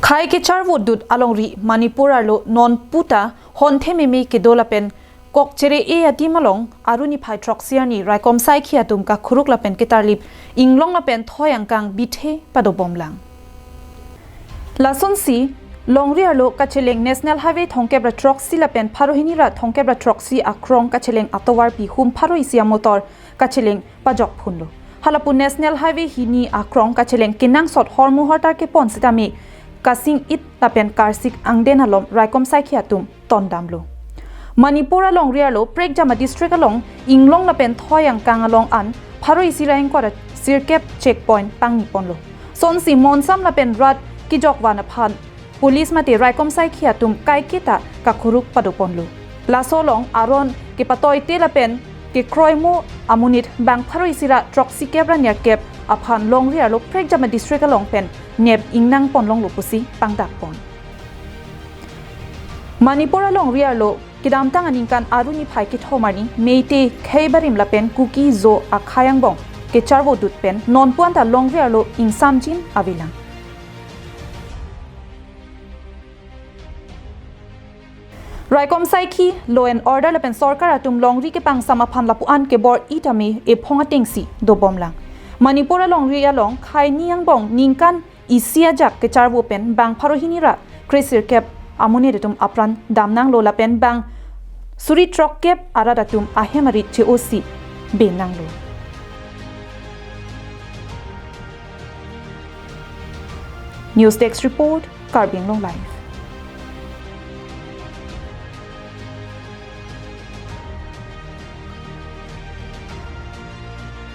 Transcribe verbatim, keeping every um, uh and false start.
Khei kecharvo dut alongri Manipur arlo nonputa honthe meme kedo lapen kok chere-e adim along Aru niphai throksi arni raikom saikhi atum kakhuruk lapen ketarlip inglong lapen thoi angkang bithe padobomlang. Lasonsi longri arlo kacheleng National Highway thomkep ra throksi lapen pharo hini ra thomkep ra throksi akrong kacheleng atovarpi hum pharo isi amotor kacheleng pajokphunlo. Halapu National Highway hini akrong kacheleng kenangsot hormu hortar kepon sitame kasing-it lapen karsik angden alom raikom saikhi atum tondamlo. Manipur alongri arlo Prekjama district along inglong lapen thoi angkang along an pharo isi ra ingkoi ra sirkep checkpoint pangniponlo. Sonsi monsam lapen rat kejokvan aphan police mate raikom saikhi atum kaiketa kakhuruk padoponlo. Laso along aron kepatoite lapen kekroimo amonit bang pharo isi ra throksikep ra nerkep aphan longri arlo Prekjama district along pen nep ingnangponlonglo pusi pangdakpon. Manipur alongri arlo kedamtang aningkan Aru niphai kethom arni Meitei, Khei barim lapen Kuki-Zo akhei angbong kecharvo dut pen nonpu anta longri arlo ingsamjin avelang. Raikom saikhi, law and order lapen sorkar atum longri kepangsam aphan lapu-an kebor-i tame ephong atengsi dobomlang. Manipur alongri along khei ni angbong ningkan isi ajak kecharvo pen bang pharo hini ra kresirkep amonit atum apran damnanglo lapen bang suri throkkep arat atum ahem arit che-osi benanglo. News Desk Report, Karbi Anglong Live.